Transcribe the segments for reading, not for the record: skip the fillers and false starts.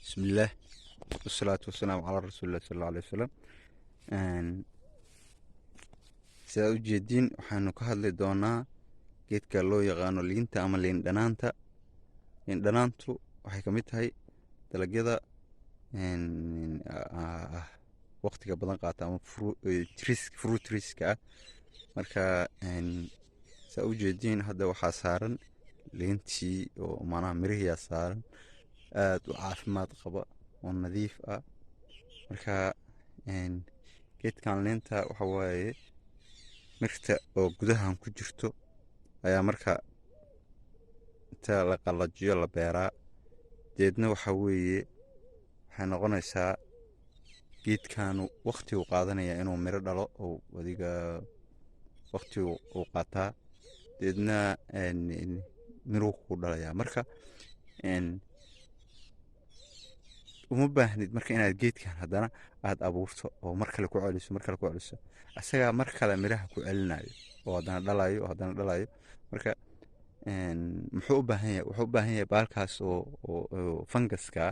Bismillaah, wasalaatu wasalaamu calaa rasuulilah sal alla alay wasalam. Sidaad ujeediin, waxaanu ka hadli doonaa geedka loo yaqaano liinta ama liin dhanaanta. Liin dhanaantu waxay kamid tahay dalagyada waqtiga badan qaata ama fruit treeska ah. Marka saa ujeediin, hadda waxaa saaran liintii oo macnaha mirihiyaa saaran, aada u caafimaad qaba oo nadiif ah. Marka geedkan liinta waxa waaye mirta oo gudahan ku jirto ayaa marka inta la qalajiyo la beeraa. Deedna waxa weeye waxay noqonaysaa geedkanu waqti uu qaadanaya inuu miro dhalo oo adiga waqti uu qaataa, deedna miruhu ku dhalayaa. Marka uma baahnid marka inaad geedkan haddana aada abuurto oo mar kale ku celiso, mar kale ku celiso. Isagaa mar kale miraha ku celinayo oo haddana dhalayo oo haddana dhalayo. Marka muxuu u baahan yahay? Wuxuu u baahan yahay baalkaas oo funguska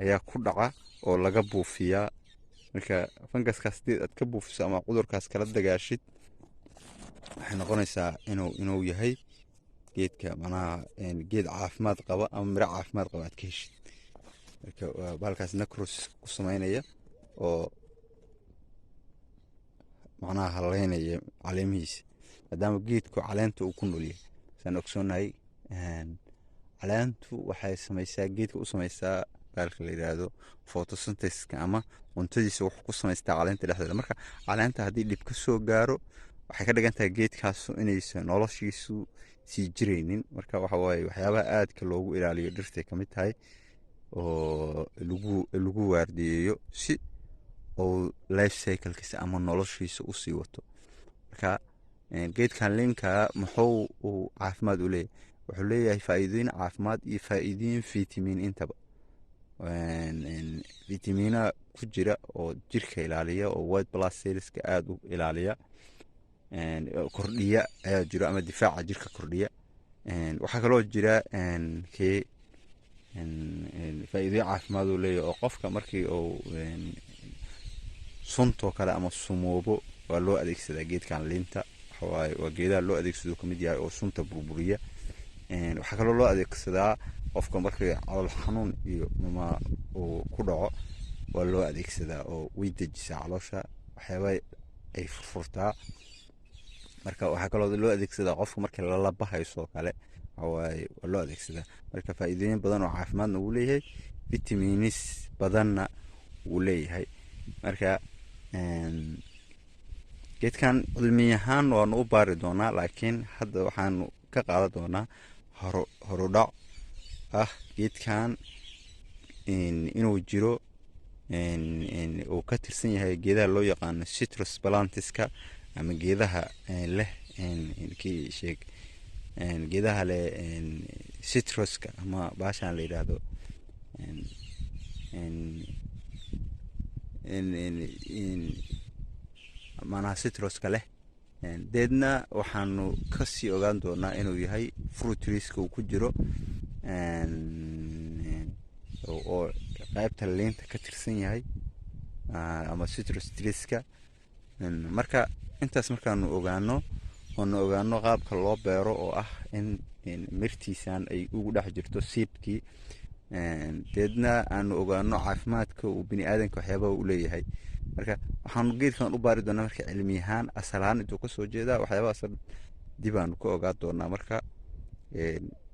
ayaa ku dhaca oo laga buufiyaa. Marka funguskaas hadii aad ka buufiso ama cudurkaas kala dagaashid, waxay noqonaysaa inuu yahay geedka macnaha geed caafimaad qaba ama miro caafimaad qaba aad ka heshid. Marka waa bahalkaas necrosis ku sameynaya oo macnaha haleynaya caleemihiisa, maadaama geedku caleenta uu ku nool yahay. Saan ogsoonahay, caleentu waxay sameysaa, geedka u sameysaa bahalka la yiraahdo photosynthesiska ama cuntadiisa wuxuu ku samaystaa caleenta dhexdeeda. Marka caleenta haddii dhib ka soo gaaro, waxay ka dhigan tahay geedkaasu inaysan noloshiisu sii jiraynin. Marka waxa waaye waxyaabaha aadka loogu ilaaliyo dhirtay kamid tahay oo lagu waardiyeeyo si uu life cyclekiisa ama noloshiisa usii wato. Marka geedkan liinka muxuu uu caafimaad u leeyahay? Wuxuu leeyahay faa'iidooyin caafimaad iyo faa'iidooyin fitamiin intaba. Fitamiina ku jira oo jirka ilaaliya oo white blood cellska aada u ilaaliya, kordhiya ayaa jiro ama difaaca jirka kordhiya. Waxaa kaloo jira kee faa'iidooyin caafimaad uu leeyahay oo qofka markii uu suntoo kale ama sumoobo waa loo adeegsadaa geedkan liinta. Waxawaaye waa geedaha loo adeegsado kamid yahay oo sunta burburiya. Waxaa kaloo loo adeegsadaa qofka markii calool xanuun iyo ama uu ku dhaco, waa loo adeegsadaa oo way dejisaa caloosha, waxyaaba ay furfurtaa. Marka waxaa kaloo loo adeegsadaa qofka markii lalabahayso oo kale, waxawaaye waa loo adeegsadaa. Marka faa'iidooyin badan oo caafimaadna wuu leeyahay, vitamins badanna wuu leeyahay. Marka geedkan cilmi ahaan waanu u baari doonaa, laakiin hadda waxaanu ka qaadan doonaa horudhac ah geedkan inuu jiro, uu ka tirsan yahay geedaha loo yaqaano citrus plantska ama geedaha leh kii sheeg geedaha leh citruska ama baashan la yidhaahdo macnaha citruska leh. Deedna waxaanu kasii ogaan doonaa inuu yahay fruit treeska uu ku jiro oo qaybta liinta ka tirsan yahay ama citrus treeska. Marka intaas markaanu ogaano oonu ogaano qaabka loo beero oo ah in mirtiisan ay ugu dhex jirto seedkii, deedna aanu ogaano caafimaadka uu bini aadanka waxyaabaha u leeyahay. Marka waxaanu geedkan u baari doonaa marka cilmi ahaan, asal ahaan intuu kasoo jeedaa, waxyaabahaas dib aanu ka ogaa doonaa. Marka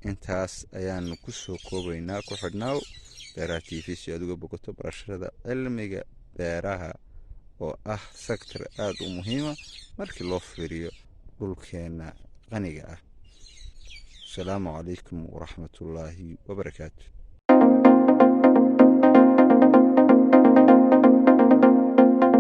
intaas ayaanu kusoo koobaynaa. Ku xidhnaaw Beeraha TV si aad uga bogato barashada cilmiga beeraha oo ah sector aada u muhiima markii loo fiiriyo dhulkeena qaniga ah. Asalaamu calaykum waraxmatullaahi wabarakaatu.